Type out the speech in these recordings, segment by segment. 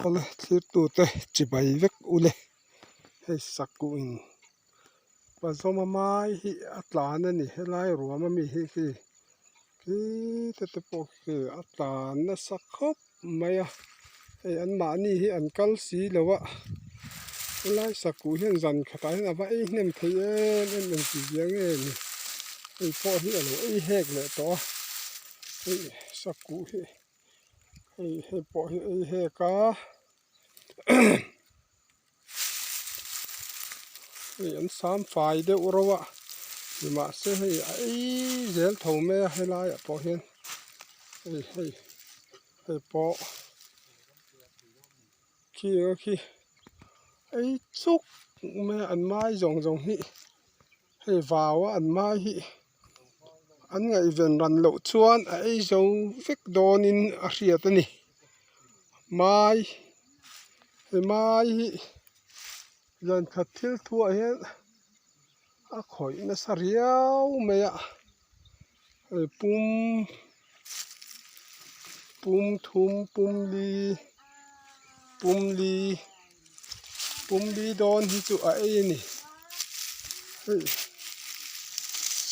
Awle thlirtute chibai vek ule hei sakuhin pazawma mai hi a tlan a ni helai ruam ami hi khi khite te pawh khi a tlan nasa khawp mai a hei an mahni hi an kal si lo a helai sakuh hian zan khatah hian a va ei hnem thei em em engti zia nge ni hei pawh hi a lo ei hek leh tawh a hei sakuh hi. Hei hei pawh hi ei hek a hei an sam fai deuh reuh a nimahse hei a ei zel tho mai a helaiah pawh hian hei hei hei pawh khi eng a khi ei chuk mai a an mai zawng zawng hi hei vau a an mai hi. An ngaihven ran loh chuan a ei zo vek dawnin a hriat a ni. Mai he mai hi zan khat thil thuah hian a khawih nasa riau mai a hei pum pum thum pum li pum li pum li dawn hi chu a ei a ni hei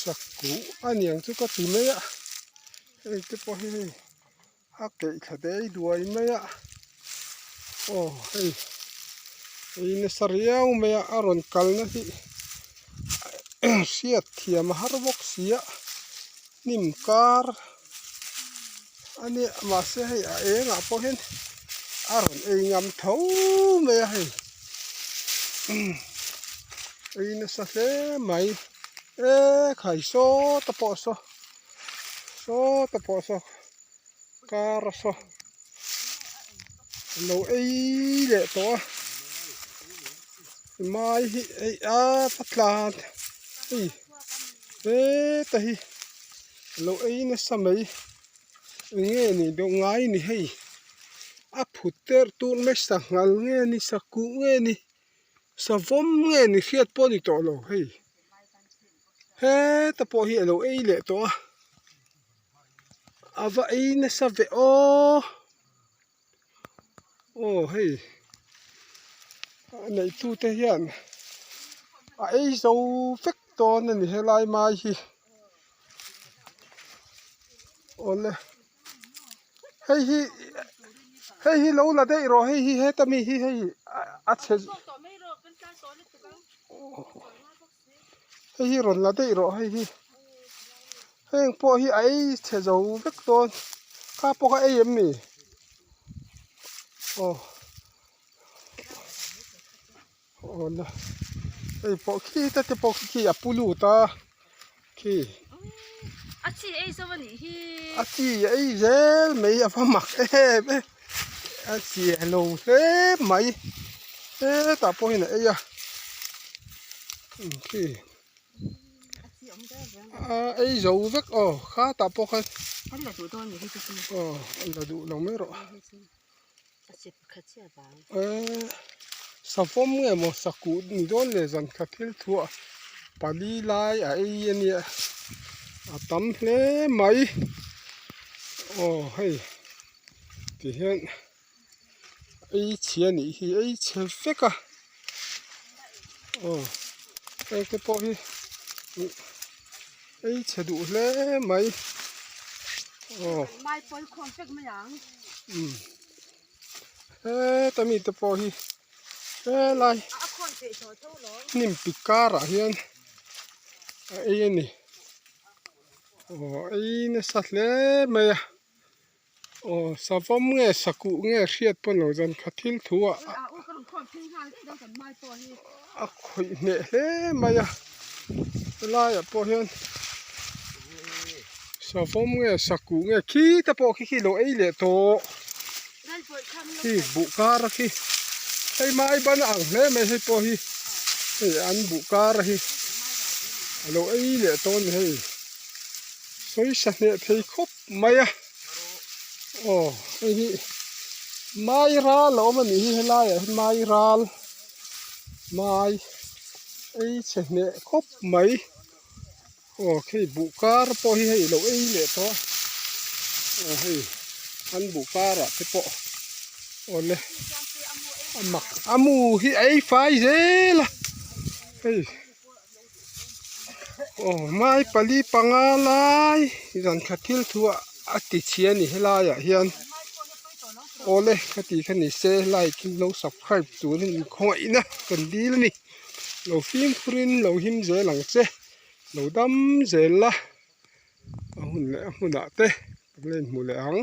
sakuh a niang chu ka ti mai a hei te pawh hi hei a keih thla dei duai mai a aw hei ei nasa riau mai a a rawn kalna hi hriat thiam a har bawk si a hnim kar a nia mahse hei a engah pawh hian a rawn ei ngam tho mai a hei ei nasa hle mai e khai saw te pawh saw saw te pawh saw kar a saw lo ei leh tawh a mai hi ei a ka tlan hei heta hi. Lo ei nasa mai eng nge ni deuh ngai ni hei a phut ter tur mai sanghal nge ni sakuh nge ni savawm nge ni hriat pawh a ni tawh lo hei heta pawh hi a lo ei leh tawh a a va ei nasa ve aw aw hei a neihtute hian a ei zo vek dawn a ni helai mai hi awle hei hi hei hi lo la daih rawh hei hi heta mi hi hei a chhe hei hi rawn la daih rawh hei hi. Heng pawh hi a ei chhe zo vek dawn kha pawh kha ei em ni aw aw la hei pawh khi te te pawh khi a pu lut a khi a chi ei zo a nih hi a chi ei zel mai a va mak em em a chi lo hle mai hetah pawh hian a ei a khi. A ei zo vek aw kha tah pawh khan an la duh dawn ni hi chu chu aw an la duh lo mai rawh eee savawm nge maw sakuh ni dawn leh zan khat thil thuah pali lai a ei a nia a tam hle mai aw hei ti hian ei chhia nih hi ei chhe vek a aw heng te pawh hi ei chhe duh hle mai aw umm heta mi te pawh hi helai hnim pik karah hian a ei a ni aw ei nasa hle mai a. Aw savawm nge sakuh nge hriat pawn lo zan kha thil thu ah a khawih hneh hle mai a helaiah pawh hian savawm nge sakuh nge khi te pawh khi khi lo ei leh tawh khi buh kar a khi hei mai ban a ang hle mai hei pawh hi hei an buh kar a hi a lo ei leh tawh a ni hei sawisa hneh thei khawp. Mai a aw hei hi mai ral a awm a nih hi helaiah hian mai ral mai ei chhe hneh khawp mai aw khi buh kar pawh hi hei lo ei leh tawh a aw hei an buh karah te pawh. Awle a mak a mu hi a ei fai zel a hei aw mai pali panga lai zan khat thil thu ah a ti chhia a ni helai ah hian awle ka tih kha ni se like in lo subscribe turin in khawngaih na kan dil a ni lo fimkhur in lo him zel ang che lo dam zel la a hun leh a hmunah te kan la inhmu leh ang.